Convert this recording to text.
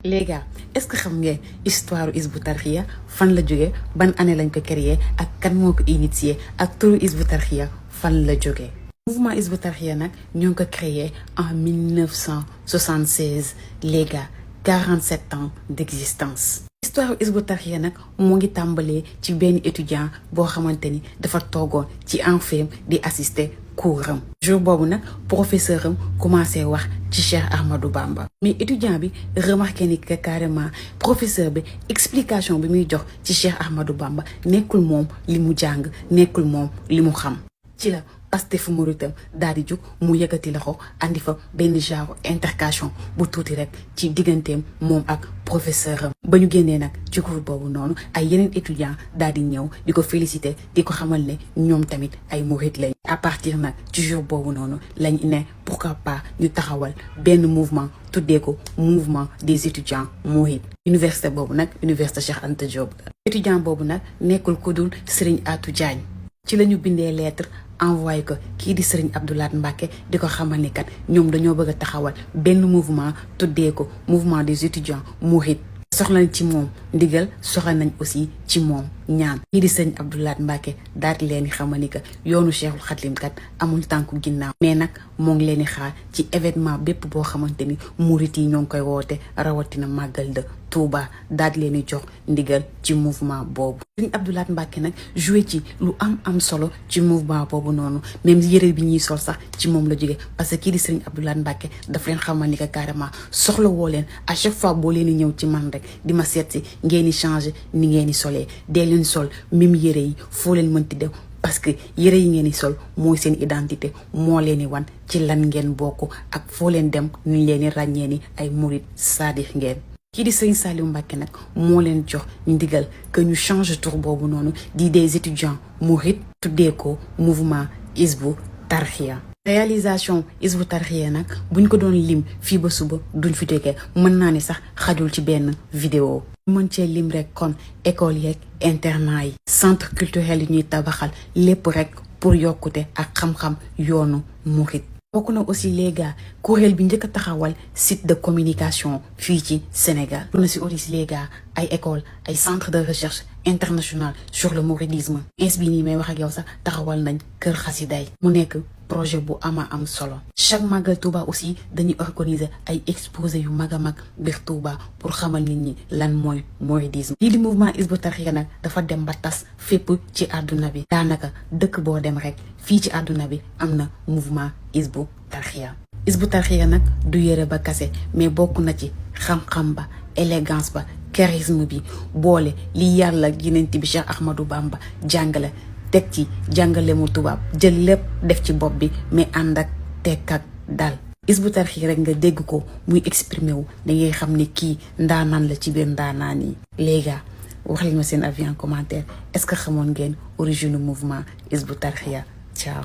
les gars est-ce que xam ngeen histoire Hizbut Tarqiyyah fan la jógee ban année lañ ko créé ak kan moo ko initié ak turu Hizbut Tarqiyyah fan la jógee. mouvement Hizbut Tarqiyyah nag ñoo ngi ko créé en 1976 les gars 47 ans d'existence. histoire Hizbut Tarqiyyah nag moo ngi tàmbalee ci benn étudiant boo xamante ni dafa toogoon ci amphi di assister cours am jour boobu nag professeur am commencé wax ci Cheikh Ahmadou Bamba mais étudiant bi remarqué ni que carrément professeur bi explication bi muy jox ci Cheikh Ahmadou Bamba nekkul moom li mu jàng nekkul moom li mu xam ci la Pastefu Muritam daal di jóg mu yëkkati loxo andi fa benn genre intercation bu tuuti rek ci digganteem moom ak professeur am ba ñu génnee nag ci cours boobu noonu ay yeneen étudiants daal di ñëw di ko féliciter di ko xamal ne ñoom tamit ay murit lañ. à partir nag ci jour boobu noonu lañ ne pourquoi pas ñu taxawal benn mouvement tuddee ko mouvement des étudiants mourides. université boobu nag université Cheikh Anta Diop. étudiant boobu nag nekkul ku dul Serigne Atou Diagne ci la ñu bindee lettre. envoyé ko kii di Serigne Abdou Lahad Mbacké di ko xamal ni kat ñoom dañoo bëgg a taxawal benn mouvement tuddee ko mouvement des étudiants mourides. soxla nañ ci moom ndigal soxla nañ aussi ci moom ñaan. kii di Serigne Abdou Lahad Mbacké daal di leen di xamal ni que yoonu Cheikhul Khadim kat amul tànku ginnaaw. mais nag moo ngi leen di xaar ci événement bépp boo xamante ni murit yi ñoo ngi koy woote rawatina màggal de Touba daal di leen di jox ndigal ci mouvement boobu. Serigne Abdou Lahad Mbacké nag joué ci lu am solo ci mouvement boobu noonu même yëre bi ñuy sol sax ci moom la jógee parce que kii di Serigne Abdou Lahad Mbacké daf leen xamal ni que carrément soxla woo leen à chaque fois boo leen di ñëw ci man rek di ma seet si ngeen di changé ni ngeen di solee dee leen sol même yëre yi foo leen mënti dem parce que yëre yi ngeen di sol mooy seen identité moo leen di wan ci lan ngeen bokk ak foo leen dem ñu leen di ràññee ni ay murit saadix ngeen. kii di Serigne Saliou Mbacké nag moo leen jox ndigal que ñu change tour boobu noonu di des étudiants mourides tuddee ko mouvement Hizbut Tarqiyyah. réalisation Hizbut Tarqiyyah nag buñ ko doon lim fii ba suba duñ fi jógee mën naa ni sax xajul ci benn vidéo. mën cee lim rek kon école yeeg internat yi centre culturel yi ñuy tabaxal lépp rek pour yokkute ak xam-xam yoonu murit. bokk na aussi les gars kuréel bi njëkk a taxawal site de communication fii ci Sénégal. na si aussi les gars ay école ay centre de recherche international sur le mouridisme. ins bi nii may wax ak yow sax taxawal nañ kër xasiday mu nekk projet bu am solo. chaque màggal Touba aussi dañuy organiser ay exposé yu mag a mag biir Touba pour xamal nit ñi lan mooy mouridisme. lii di mouvement Hizbut Tarqiyyah nag dafa dem ba tas fépp ci àdduna bi. daanaka dëkk boo dem rek fii ci àdduna bi am na mouvement Hizbut Tarqiyyah. Hizbut Tarqiyyah nag du yëre ba kase mais bokk na ci xam-xam ba élégance ba charisme bi boole li yàlla Yonent bi Cheikh Ahmadou Bamba jàngale teg ci jàngale mu tubaab jël lépp def ci bopp bi mais ànd ak tekk ak dal. Hizbut Tarqiyyah rek nga dégg ko muy exprimer wu da ngay xam ni kii ndaanaan la ci biir ndaanaan yi. les gars wax leen ma seen avis en commentaire est-ce que xamoon ngeen origine mouvement Hizbut Tarqiyyah. ciao.